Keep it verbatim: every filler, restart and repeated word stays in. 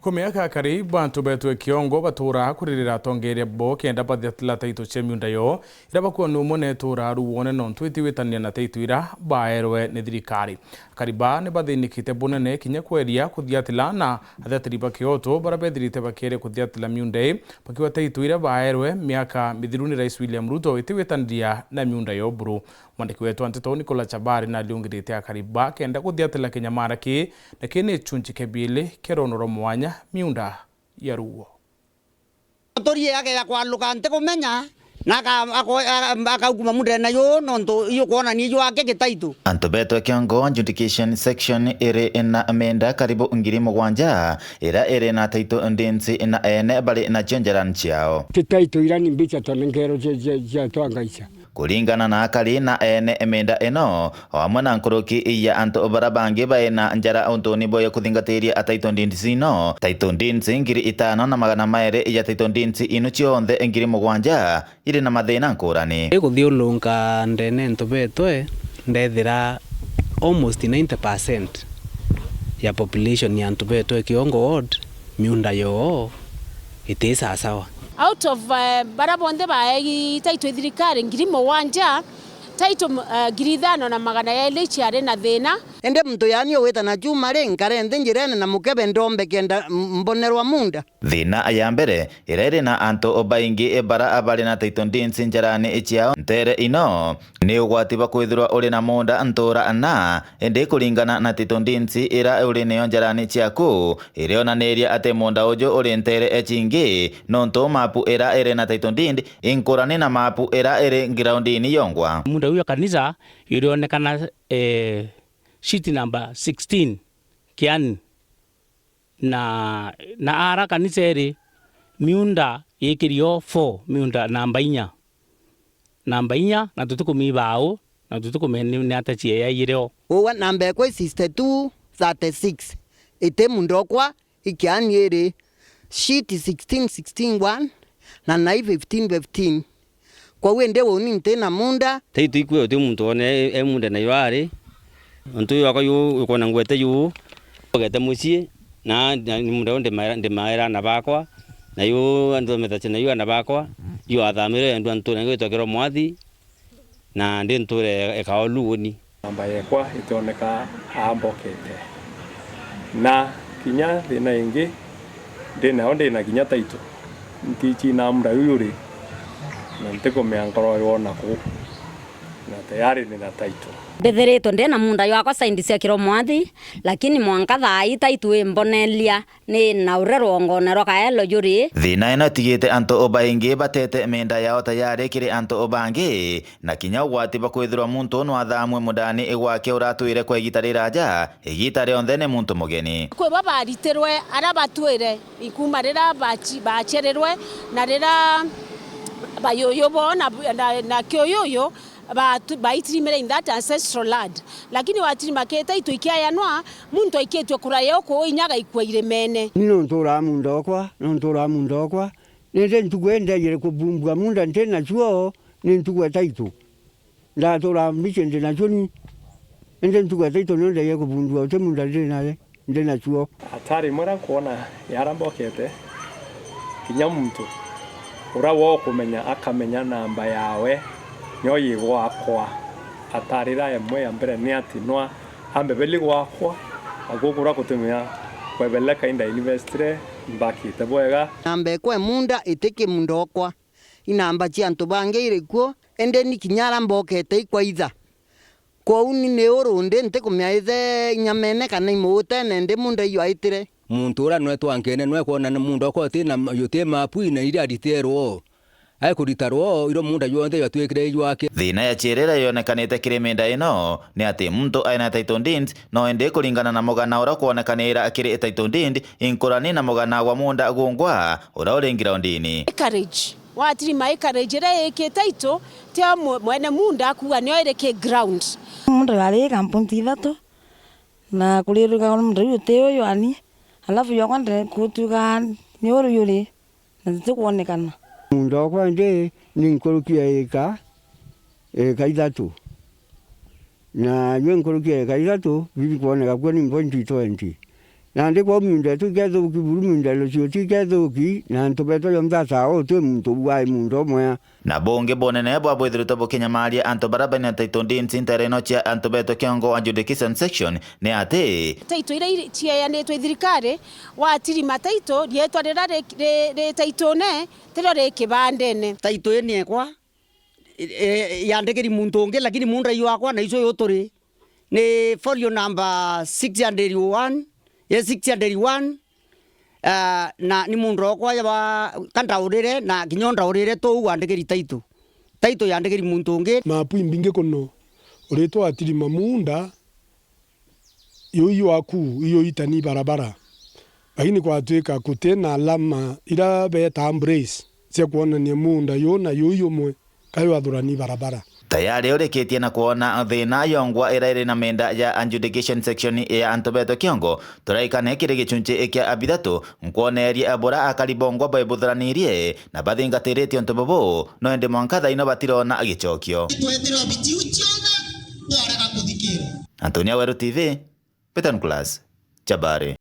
Kumia ka akari ba antu beetwe kiongo batuura kuririra atongeeria bo kenda bathiatila taito cia miunda yo, ira bakwona umwe neetuura ruuone nontu itiwitanire na taito ira baerwe ni thirikari. Akari baa ni bathinikite bunene kinya kweria kuthiatila na athiatiri ba kioto bara bethirite bakeeria kuthiatila miunda ii bakiwa taito ira baerwe miaka mithiru ni Rais William Ruto itiwitaniria na miunda yo buru. Mwandiki wetu wa nteto Nicola Chabari nariungirite akari ba kenda kuthiatila kinyamara kii, na kii ni gicunchi kia biiri kia rono rwa mwanya miunda ya ruuo. Turie akeja kwaluka ntikumenya, na aka-, ako-, a-, akaukuma mundene yu nontu iukwonania yu ake gitaitu. Antu beetwe kiongo adjudication section iri na miunda karibu ngiri mugwanja, ira iri na title deeds na ene bari nacio njarani ciao. Ti title ira ni mbicha tone nkero cia, cia, cia twangaica. Kuringana na akari na ene miunda ino, o amwe na nkuruki ya antu bara bangi baina njara untuni bwa kuthingatiria title deeds ino, title deeds ngiri itano na magana mairi ya title deeds inu cionthe ngiri mugwanja iri na mathina nkurani. Ikuthiurunka ndene ntu betwe, ndethira almost ninety percent ya population ya antu betwe Kiongo ward, miunda yoo iti sasawa. Out of, eh, bara bonthe baegi title i thirikari ngiri mugwanja, title, eh, ngiri ithano na magana jairi ciari na thina. Indi muntu yaani ugwita na chuma ri, nkare nthi njirene na mukebe ndombe kenda m-, mbonerwa munda. Thina ya mbere ira iri na antu baingi bara bari na title deeds njarani ciao ntere ino, ni ugwati bwa kwithirwa uri na munda ntura na, indi kuringana na title deeds ira uri nayo njarani ciaku, irionaniria ati munda uju uri ntere cingi, nontu mapu ira iri na title deed inkurani na mapu ira iri groundini yongwa. Munda uyu ya kanisa irionekana, eh, sheet number sixteen, kiani. Na, na ara kanisa iri, miunda ikirio four, miunda namba inya. Namba inya, na tutikumiiba au, na tutikumenya ni, ni ata ciea yaiyire o. Uwa namba ekwa i sixty-two thirty-six, iti munda okwa, ikiani iri, sheet sixteen sixteen one, na nai fifteen fifteen. Kwou indi uni nti na munda. Tei tuikue uti muntu wone e, e munda nayo ari. Untu uyu wakwa yu ukwona ngwete yu, ogete mucii, na, na ni munda yu ndimaira, ndimaira ana bakwa, na yu antu methacia na yu ana bakwa, yu athamire endwa ntu na yu itokirwa mwathi, na ndi nture ekaolu uni. Namba yekwa itioneka ambokete. Na kinya thina ingi ndi nayo, ndi na kinya taito. Ntichi na munda uyu uri, na ntikumea nkoro yona ku. Na tayari ndi na taito. Mbithiritwe ndi na munda jwakwa saindi cia Kiromwathi, lakini mwanka thaa ii taito imboneria. Ni na urerwa ongone rwa kaelo juri. Thina ino itigite antu baingi batete miunda yao tayari kiri antu bangi, na kinya ugwati bwa kwithirwa muntu no athamwe mundani gwake uratwire kwa igita riraja, igita rionthe ni muntu mugeni. Kwi bo baritirwe, ara batwire, ikuma rira baci-, bacerirwe, na rira bayuyu bo na, na, na kiuyuyu, Baatu-, baitirimire in that ancestral land. Lakini watirima kiri taito ikiayanwa, muntu aikitue kuraya uku inya agaikua irimene. Ni nontu uraa munda okwa, nontu uraa munda okwa, nindi ntuku ii ndejire kubumbua munda nti nacio, ni ntuku e taito. Ndatura mbici ndi nacio ni, indi ntuku e taito nio ndejire kubundua uti munda ndi naye. Ndi nacio. Atari imwe ria nkwona yarambokete, kinya muntu uria wo kumenya akamenya namba yawe, nio yi gwakwa. Atarira imwe ya mbere ni ati nwa ambebeli gwakwa, na guku uria gutumia kwebeleka inda university mbakite bwega. Namba ekwa e munda iti kimunda okwa, inamba cia antu bangi iri kuo, indi ni kinya aria mbokete ikwaitha. Kwou ni, ni uru ndi ntikumenya ithe inyamene kana imuutene ndi munda iywaitire. Muntu uria nwetwa nkene nwekwona ni munda okwa uti na, uti mapu na iria ariterwo. Aikuritarwo, iro munda yonthe yatwikire ijwake. Thina ya ciirira yonekanite kiri miunda ino ni ati muntu aina title deed, no indi kuringana na mugana uria kwonekanira kiri title deed, inkurani na mugana wa munda gungwa uria uri ngiraundini. Acreage. Watirima acreage iria ii ki title, tio mwe-, mwene munda akuga nio iri ki ground. Munda jwari ika mpunti ithatu, na kuriruka munda uyu ti uyu ani, alafu yokwa ndiri kutuga ni uru yuri, na titikwonekana. Munda okwa ndi ni nkuruki ya ika, ika ithatu. Na jwi nkuruki ya ika ithatu, bibikwoneka kuo ni mbo nti twenty. Nandi kwa miunda yetu ikethuki, buru miunda ya rucio ti ikethuki, na antu betu jonthe asawa, uti muntu ubwai muntu umwe. Na bungi bunene bwa bwithiritwe bukinyamaria antu bara baina title deeds ntere ino cia antu betu kiongo adjudication section ni ati, title iria iri-, cieanitwe i thirikari, watirima title, rietwa riria ri, ri, ri title-ne, tirio ri kibandene. Title ii ni ekwa, e, e, yandikiri muntu ungi, lakini muunda yu wakwa na icio yu turi. Ni folio number six hundred one, ye six hundred one, ah, na ni muunda okwa ya wa, ka ndaurire, na kinya o ndaurire tuu wandikiri title. Title yandikiri muntu ungi. Mapu imbingi kuno, uritwa atirima muunda, yu yu waku, yu itani barabara. Lakini kwatwika kuti na alama ira betaa brace cia kwonania muunda yu na yu yu umwe. Kayo athurani barabara. Tayari urikitie na kwona thina yongwa ira iri na menda ya adjudication section ya antu betu kiongo, turaikane kiri gicunci kia bithatu, nkwonerie bura akari bongwa baibutharanirie na bathingatiritie untu bubu, no indi mwanka thaino batirona gicokio. Tweterwa bitiu cionthe, twarega kuthikira. Antonia Weru T V, Peter Nicholas, Chabari.